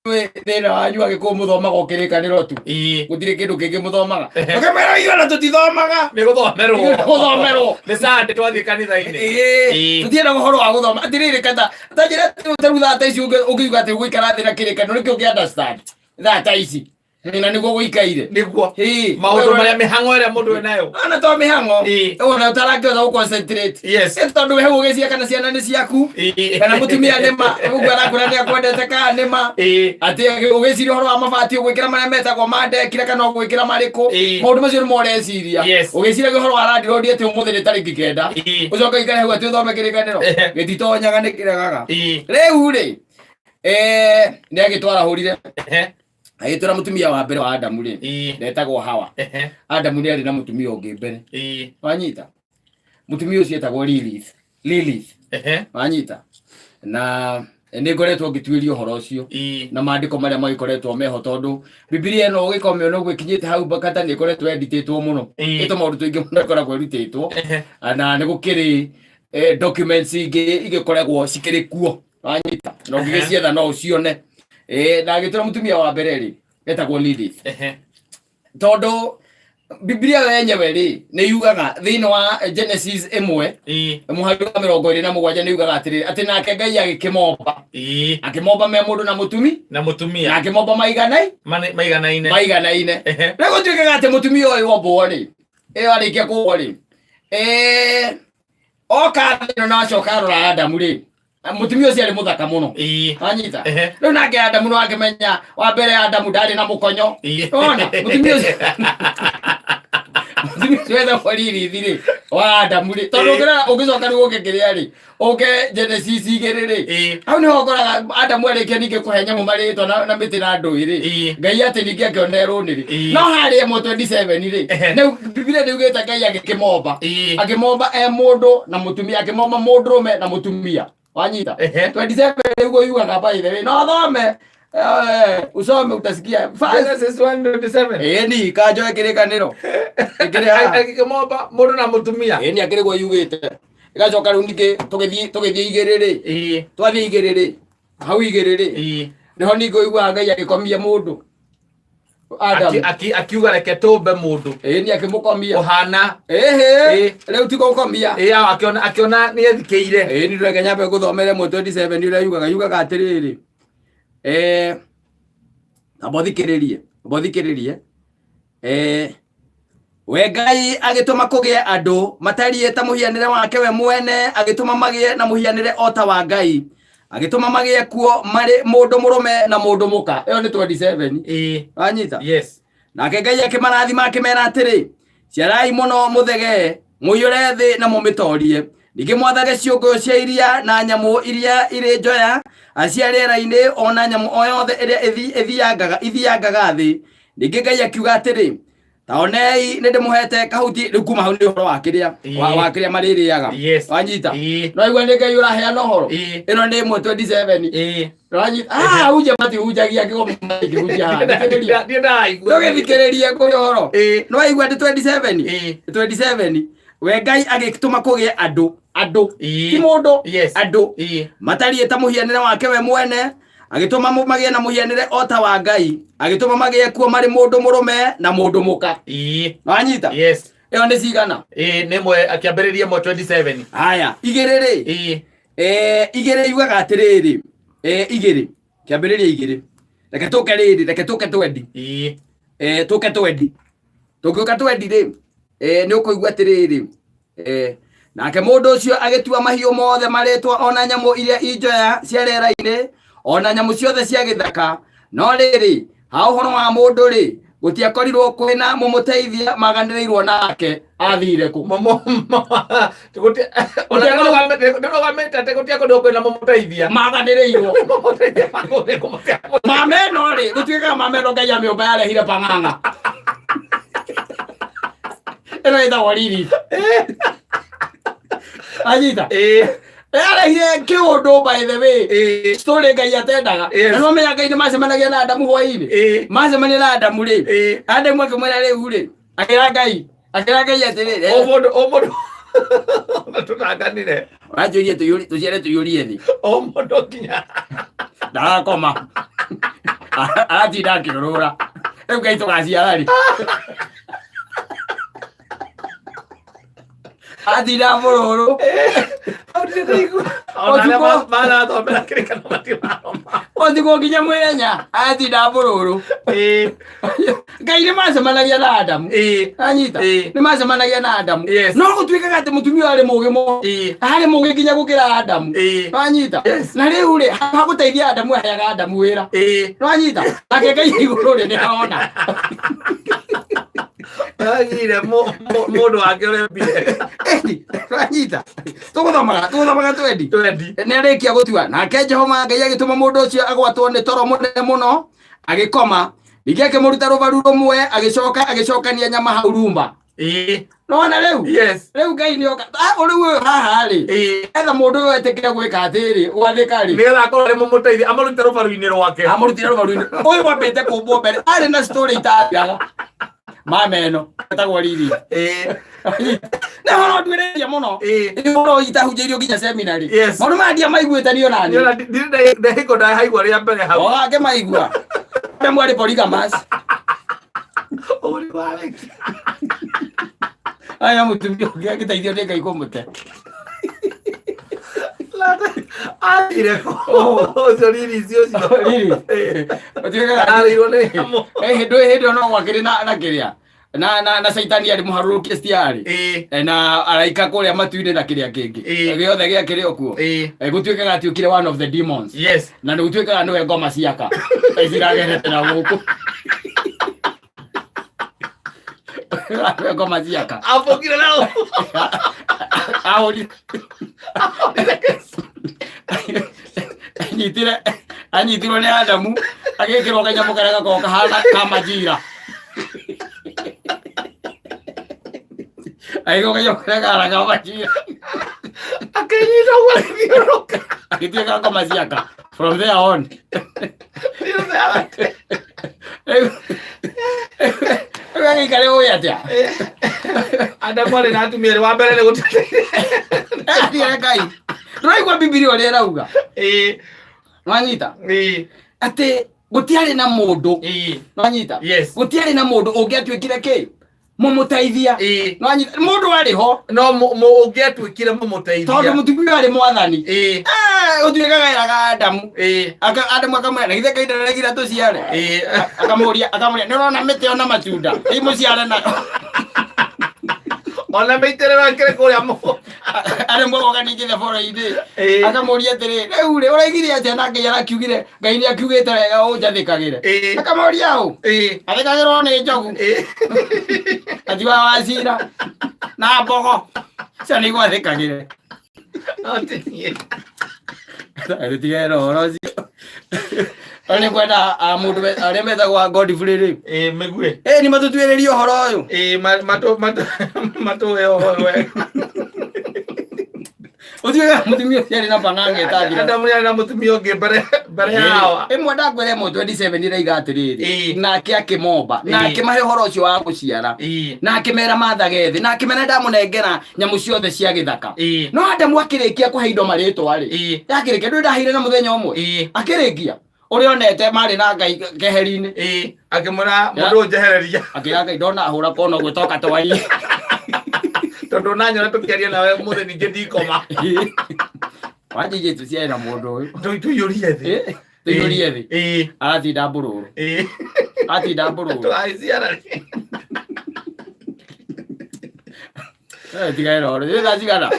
Inyuĩ thĩna wanyu agĩkũyũ mũthomaga o kĩrĩkanĩro tu. Gũtirĩ kĩndũ kĩngĩ mũthomaga. Ũkĩmwĩra ithuĩ ona tũtithomaga. Nĩ gũthomerwo. Nĩ gũthomerwo. Nĩ Sunday twathiĩ kanitha-inĩ. Tũtienda ũhoro wa gũthoma. Atĩrĩrĩ kata ta njĩra ta rĩu thaa ta ici ũngiuga atĩ ũgũikara thĩ na kĩrĩkanĩro nĩkĩo ũngĩ understand thaa ta ici na nĩguo gũikaire. Nĩguo. Maũndũ Maũndũ marĩa mĩhang'o ĩrĩa mũndũ enayo. Ana to mĩhang'o. Ona ũtarakĩhota gũ concentrate. Ĩ tondũ we hau ũgĩciria kana ciana nĩ ciaku kana mũtumia nĩ ma ũguo arakwĩra nĩ akwendete kana nĩ ma atĩ ũgĩciria ũhoro wa mabati ũgwĩkĩra marĩa metagwo ma ndekire kana ũgwĩkĩra marĩkũ. Maũndũ macio nĩmo ũreciria. Ũgĩciragia ũhoro wa landlord atĩ ũmũthĩ nĩ tarĩki 9 ũcoke ũikare hau atĩ ũthome kĩrĩkanĩro gĩtitonyaga nĩ kĩregaga. Rĩu rĩ nĩ agĩtwarahũrire agĩtwĩra mũtumia wa mbere wa Adamu rĩ ndetagwo Hawa. Adamu nĩ arĩ na mũtumia ũngĩ mbere. Wanyita mũtumia ũcio etagwo Lilith. Lilith. Wanyita na nĩ ngoretwo ngĩtuĩria ũhoro ũcio na maandĩko marĩa magĩkoretwo meho tondũ Bibilia ĩno ũgĩkomĩona ũguo ĩkinyĩte hau bakata nĩ ĩkoretwo editĩtwo mũno. Ĩto maũndũ tũingĩ mũno ĩkoragwo ĩrutĩtwo na nĩ gũkĩrĩ documents ingĩ igĩkoragwo cikĩrĩ kuo. Wanyita na ũngĩgĩcietha no ũcione. Na agĩtwĩra mũtumia wa mbere rĩ etagwo Lilith. Tondũ Bibilia yo yenyewe rĩ nĩ yugaga thĩinĩ wa Genesis 1 mũhari wa 27 nĩ yugaga atĩrĩrĩ atĩ nake Ngai agĩkĩmomba akĩmomba me mũndũ na mũtumi na mũtumia na akĩmomba maiganai maiganaine maiganaine. Rĩu gũtuĩkaga atĩ mũtumia ũyũ ombwo rĩ ĩyo arĩkia kũmbwo rĩ oka thĩ ĩno na acoka arora Adamu rĩ mũtumia ũcio arĩ mũthaka mũno. Wanyita rĩu nake Adamu no akĩmenya wa mbere Adamu ndarĩ na mũkonyo. Ona mũtumia ũcio wetagwo Lilith rĩ wa Adamu rĩ tondũ ũngĩrora ũngĩcoka rĩu ũke kĩrĩa rĩ ũke Genesis 2 rĩ hau nĩho ũkoraga Adamu arĩkia ningĩ kũhe nyamũ marĩtwa na mĩtĩ na ndũĩ rĩ Ngai atĩ ningĩ akĩona ĩrũnĩ rĩ no harĩa 1:27 rĩ Bibilia nĩ yugĩte Ngai agĩkĩmomba akĩmomba e mũndũ na mũtumia akĩmomba mũndũrũme na mũtumia. Wanyita 27 nĩguo yugaga by the way no thome usome utasikia. Genesis 1:27. Ĩni kanjoe kĩrĩkanĩro ĩkĩrĩ haha. Agĩkĩmomba mũndũ na mũtumia. Ĩni akĩrĩ guo yugĩte ĩgacoka rĩu ningĩ tũgĩthiĩ 2 rĩ twathiĩ 2 rĩ hau 2 rĩ nĩho ningĩ ũiguaga Ngai agĩkomia mũndũ Adamu. Akiuga reke tũmbe mũndũ. Ĩni akĩmũkomia. Ũhana. Ĩhĩ. Rĩu ti gũkomia. Akĩona nĩ ethikĩire. Ĩni reke nyambe ngũthomere 1:27 ũrĩa yugaga yugaga atĩrĩrĩ. Amba ũthikĩrĩrie. Amba ũthikĩrĩrie. We Ngai agĩtũma kũgĩe andũ matariĩ ta mũhianĩre wake we mwene, agĩtũma magĩe na mũhianĩre o ta wa Ngai, agĩtũma magĩe kuo marĩ mũndũ mũrũme na mũndũ mũka. Ĩyo nĩ 27. Wanyita? Yes. Nake Ngai akĩmarathima akĩmera atĩrĩ, ciarai mũno mũthegee, mũiyũre thĩ na mũmĩtorie. Ningĩ mwathage ciũngũyũ cia iria na nyamũ iria irĩ njoya cia rĩera-inĩ, o na nyamũ o yothe ĩrĩa ĩthiangaga thĩ. Ningĩ Ngai akiuga atĩrĩ, ta onei nĩ ndĩmũhete kahuti. Rĩu kuma hau nĩ ũhoro wa kĩrĩa wa kĩrĩa marĩrĩaga. Wanyita? No igua nĩ Ngai ũraheana ũhoro. Ĩno nĩ 1:27. Wanyita? Hunja matihunjagia kĩgoma kĩhunjia haha. Thikĩrĩria. Ndiĩ ndaraigua. Ndũgĩthikĩrĩrie kũrĩ ũhoro. No waigua nĩ 27. 27. We Ngai agĩtũma kũgĩe andũ andũ ti mũndũ andũ matariĩ ta mũhianĩre wake we mwene, agĩtũma magĩe na mũhianĩre o ta wa Ngai, agĩtũma magĩe kuo marĩ mũndũ mũrũme na mũndũ mũka. Wanyita? Yes. Ĩyo nĩ cigana? Nĩ mwe akĩambĩrĩria 1:27. Haya, 2 rĩ. 2 yugaga atĩrĩrĩ. 2. Kĩambĩrĩria 2. Reke tũke rĩrĩ, reke tũke twendi. Tũke twendi. Tũngĩũka twendi rĩ, nĩ ũkũigua atĩrĩrĩ. Nake mũndũ ũcio agĩtua mahiũ mothe marĩtwa, ona nyamũ iria injoya cia rĩera-inĩ, ona nyamũ ciothe cia gĩthaka. No rĩrĩ, ha ũhoro wa mũndũ rĩ, gũtiakorirwo kwĩna mũmũteithia maganĩrĩirwo nake. Athire kũ? Ndĩrũgamĩte atĩ gũtiakorirwo kwĩna mũmũteithia. Maganĩrĩirwo. Mũmũteithia magũrĩ Mameno rĩ, gũtuĩkaga mameno Ngai amĩũmba yarehire pang'ang'a. Ĩno ĩtagwo riri. Anyita. Yarehire kĩũndũ by the way. Story Ngai atendaga. Na no menya Ngai nĩ macemanagia na Adamu hwaĩ-inĩ. Macemania na Adamu rĩ. Adamu akĩmwĩra rĩu rĩ, akĩra Ngai, akĩra Ngai atĩrĩrĩ. O mũndũ o mũndũ tũtanganire. Ũranjũria tũciare tũiyũrie thĩ. O mũndũ nginya Ndarakoma. Aratinda akĩũrũra. Rĩu Ngai tũgaciara rĩ? Atinda mũrũrũ. Hau ndirĩ ndaigua. Ona arĩa marathomera kĩrĩkanĩro matirathoma. Ũtukũ nginya mũthenya atinda mũrũrũ. Ngai nĩ macemanagia na Adamu. Anyita. Nĩ macemanagia na Adamu. No gũtuĩkaga atĩ mũtumia arĩ mũgĩ mũno. Arĩ mũgĩ nginya gũkĩra Adamu. Anyita. Na rĩu rĩ, ha gũteithia Adamu aheaga Adamu wĩra. Nwanyita. Nake Ngai igũrũ rĩ nĩ arona. Agire mũndũ wake ũrĩa mbire. Nwanyita. Tũgũthomaga, tũgũthomaga twendi. Twendi. Nĩ arĩkia gũtua. Nake Jehova Ngai agĩtũma mũndũ ũcio agwatwo nĩ toro mũnene mũno, agĩkoma. Ningĩ akĩmũruta rũbaru rũmwe, agĩcoka agĩcokania nyama hau rumba. Nona rĩu? Yes. Rĩu Ngai nĩ oka. Ah, rĩu ũyũ haha rĩ. Etha mũndũ ũyũ etĩkĩre gwĩka atĩrĩ, gwathĩka rĩ. Nĩgetha akorwo arĩ mũmũteithia, amũrute rũbaru-inĩ rwake. Amũrutire rũbaru-inĩ. Ũyũ wambĩte kũmbwo mbere, arĩ na story itathiraga. Mama ĩno, ĩtagwo Lili. Nĩ ũhoro nduĩrĩirie mũno. Nĩ ũhoro itahunjĩirio nginya seminary. Yes. Maũndũ maya ndiamaiguĩte niĩ ona niĩ. Nĩ ndirĩ ndahĩko ndahaigua rĩa mbere hau. O angĩmaigua. Adamu arĩ polygamous. Ũrĩ warĩkia. Aya mũtumia ũngĩ agĩteithio nĩ Ngai kũmũte. Athire kũ? Ũcio Lili ũcio. Lili. Ũtuĩkaga atĩ- Arĩirwo nĩ nyamũ. Eh, hĩndĩ hĩndĩ ĩyo no gwakĩrĩ na na kĩrĩa na na na caitani arĩ mũharũrũkie ciarĩ na araika kũrĩa matu-inĩ na kĩrĩa kĩngĩ gĩothe gĩakĩrĩ o kuo. Gũtuĩkaga atĩ ũkire one of the demons. Na nĩ gũtuĩkaga nĩwe ngoma ciaka ciragerete na gũkũ. Nĩwe ngoma ciaka. Ambũkire na Ahũrire anyitire anyitirwo nĩ Adamu agĩkĩrwo kanyamũ karĩa gakoragwo kahana ka majira agĩkĩrwo kanyamũ karĩa kahana ka majira akĩnyita ũguo agĩthiũrũrũka. Agĩtuĩka ngoma ciaka from there on. Rĩu agĩikare ũĩ atĩa? Adamu arĩ na atumia erĩ, wa mbere nĩ gũtuĩka. Atigere Ngai ndũraigua Bibilia ũrĩa ĩrauga? Nwanyita atĩ gũtiarĩ na mũndũ. Nwanyita? Yes. Gũtiarĩ na mũndũ ũngĩatuĩkire kĩ mũmũteithia. Nwanyita mũndũ arĩ ho. No ũngĩatuĩkire mũmũteithia. Tondũ mũtumia arĩ mwathani. Gũtuĩkaga ĩraga Adamu. Adamu akamwĩra na githĩ Ngai ndaregire tũciare? Akamũria akamũria nĩ ũrona mĩtĩ ona matunda ĩ mũciare nayo. Ona mĩitĩrĩro ĩkĩrĩ kũrĩa mũgũnda. Adamu agoka ningĩ thabora-inĩ akamũria atĩrĩ, rĩu rĩ ũraigire atĩa na Ngai arakiugire Ngai nĩ akiugĩte wega ũnjathĩkagĩre? Akamũria ũ athĩkagĩrwo nĩ njogu atiwa wacira na mbogo cio nĩ igwathĩkagĩre. No ti niĩ. Tũtigere ũhoro ũcio. No nĩ kwenda mũndũ arĩa metagwo a Godfrey rĩ. Ĩĩ, mĩguĩ. Ĩ nĩ matũtuĩrĩrie ũhoro ũyũ. Ĩĩ, matũhe ũhoro wega. Ũtuĩka mũtumia ũcio arĩ na bang'ang'a ĩtathira. Adamu yarĩ na mũtumia ũngĩ mbere mbere ya hawa. Ĩmwe ndakwĩra ĩmwe 27 ĩraiga atĩrĩrĩ, nake akĩmomba na akĩmahe ũhoro ũcio wa gũciara na akĩmera mathage thĩ na akĩmera ndamũnengera nyamũ ciothe cia gĩthaka. No Adamu akĩrĩkia kũhe indo marĩtwa rĩ, akĩrĩkia ndũĩ ndaheire na mũthenya ũmwe akĩrĩkia ũrĩa onete marĩ na Ngai keheri-inĩ. Ĩĩ, akĩmwĩra mũndũ ũyũ njehereria. Akĩra Ngai ndona ahũra kona ũguo toka twarie. Tondũ nanyona tũkĩaria nawe ũmũthĩ ningĩ ndikoma. Wanjĩtie tũciare na mũndũ ũyũ. Tũiyũrie thĩ. Tũiyũrie thĩ. Aratinda mbũrũrũ. Atinda mbũrũrũ. Tũgagĩciara rĩ? Tigaĩra ũhoro. Nĩ thaa cigana?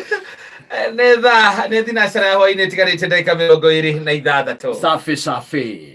Nĩ thaa nĩ thinacara ya hwainĩ ĩtigarĩte ndagĩka 26. Safi safi.